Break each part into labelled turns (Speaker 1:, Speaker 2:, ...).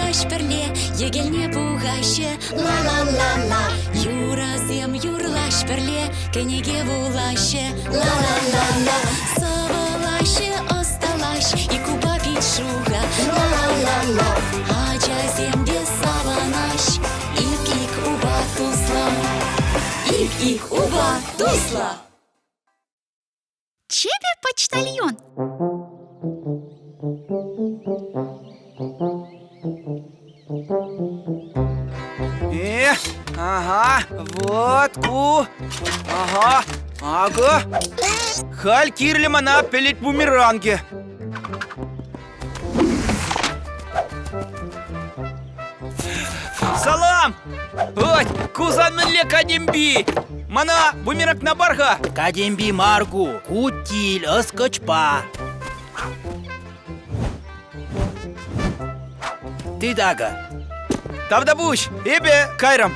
Speaker 1: юрлаҫ пӗрле, йӗкелне пухаҫҫӗ. Ла-ла-ла-ла. Юрӑсем юрлаҫ пӗрле, кӗнеке вулаҫҫӗ. Ла-ла-ла-ла. Сӑвӑлаҫҫӗ, ӑсталаҫ, ик упа пит шухӑ. Ла-ла-ла-ла. Ачасем те савӑнаҫ, ик-ик упа туслӑ. Ик-ик упа туслӑ.
Speaker 2: Чӗпӗ почтальон.
Speaker 3: Э, ага, вот ку, ага, акӑ. Халь кирлӗ мана пӗлӗт бумерангӗ. Салам! Ой, кусан мӗнле кадемби? Мана бумеранг на бар-ха!
Speaker 4: Кадемби мар ку, ку тил, ӑскӑчпа. Тыт акӑ.
Speaker 3: Тавтапуҫ, эпӗ кайрӑм.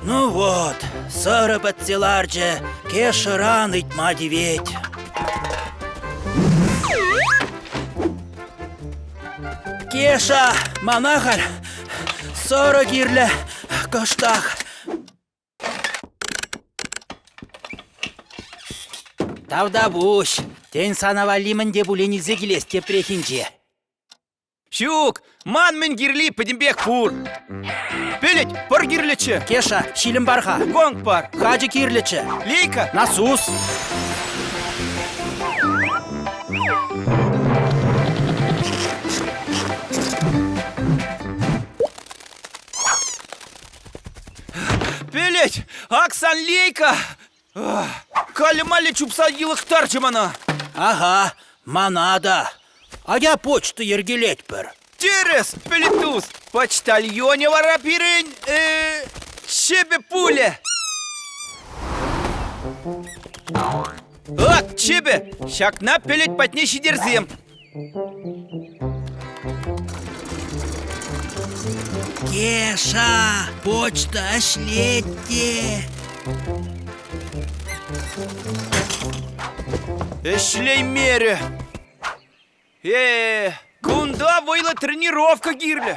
Speaker 4: Ну вот, сӑрӑ пӗтсе ларчӗ, Кешӑран ыйтма тивет. Кеша, мана халь сӑрӑ кирлӗ кӑштах. Тавтапуҫ, тен, сана валли мӗн те пулин илсе килес тепрехинче.
Speaker 3: Ҫук, ман мӗн кирли пӗтӗмпех пур. Пӗлӗт, пӑр кирлӗччӗ.
Speaker 4: Кеша, ҫилӗм пар-ха.
Speaker 3: Гонг пар.
Speaker 4: Хачӑ кирлӗччӗ.
Speaker 3: Лейка.
Speaker 4: Насус.
Speaker 3: Пӗлӗт, ак сан лейка. Каллӗ-маллӗ чупса йӑлӑхтарчӗ мана.
Speaker 4: Ага, мана та. Атя почта йӗркелетпӗр.
Speaker 3: Тӗрӗс, Пӗлӗтус. Почтальонӗ вара пирӗн чӗпӗ пулӗ. Ак, чӗпӗ, ҫакна пӗлӗт патне ҫитерсем.
Speaker 4: Кеша, почта ӗҫлет те.
Speaker 3: Ӗҫлеймерӗ. Э, кунта вӑйлӑ тренировка кирлӗ.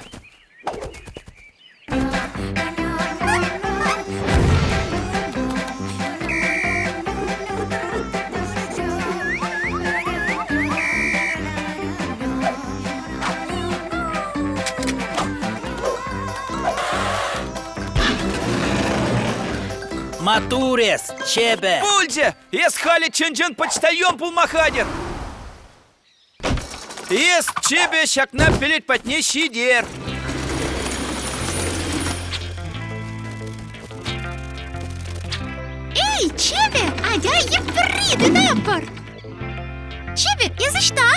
Speaker 4: Маттур эс, чӗпӗ!
Speaker 3: Пулчӗ! Эс халӗ чӑн-чӑн почтальон пулма хатӗр! Эс, чӗпӗ, ҫакна пӗлӗт патне ҫитер.
Speaker 2: Эй, чӗпӗ, атя йӗппӗрри тытапӑр! Чӗпӗ, эс ӑҫта?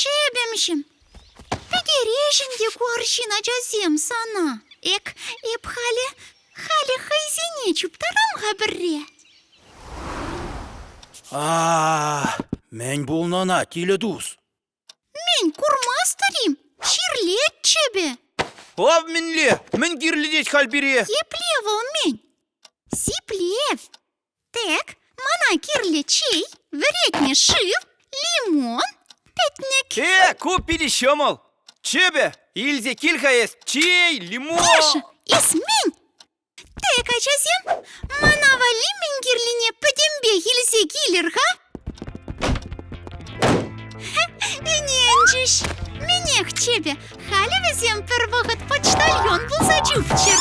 Speaker 2: Чӗпӗмҫӗм, пӗтереҫ ӗнтӗ ку арҫын ачасем сана. Эк, эп халӗ, халӗ хӑйсене чуптарам-ха пӗрре.
Speaker 4: А, мӗн пулнӑ ӑна, тилӗ тус?
Speaker 2: Мӗн, курмастӑр-им? Чирлет чӗпӗ.
Speaker 3: Ав мӗнле? Мӗн кирлӗ тет халь пире?
Speaker 2: Епле вӑл мӗн? Сиплев. Тек, мана кирлӗ чей, вӗретнӗ шыв, лимон, пӗтнӗк.
Speaker 3: Э, ку питӗ ҫӑмӑл. Чӗпӗ, илсе кил-ха эс чей, лимон.
Speaker 2: Кеша, эс мӗн? Тек, ачасем, мана валли мӗн кирлине пӗтӗмпех илсе килӗр-ха. Ӗненчӗҫ. Мӗнех, чӗпӗ, халӗ вӗсем пӗр вӑхӑт почтальон пулса чупчӑр.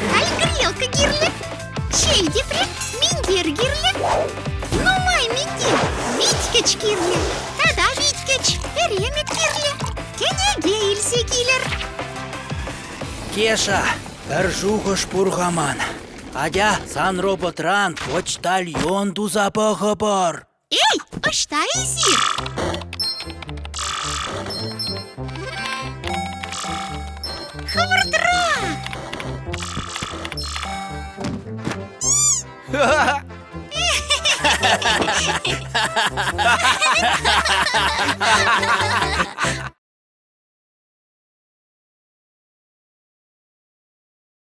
Speaker 2: Халь грелка кирлӗ, чей тепре, минтер кирлӗ. Нумай минтер, виткӗч кирлӗ. Тата виткӗч, пӗремӗк кирлӗ. Кӗнеке илсе килӗр.
Speaker 4: Кеша, пӗр шухӑш пур-ха ман. Атя, сан роботран почтальон туса пӑхӑпӑр.
Speaker 2: Эй, ӑҫта эсир? Хӑвӑртрах!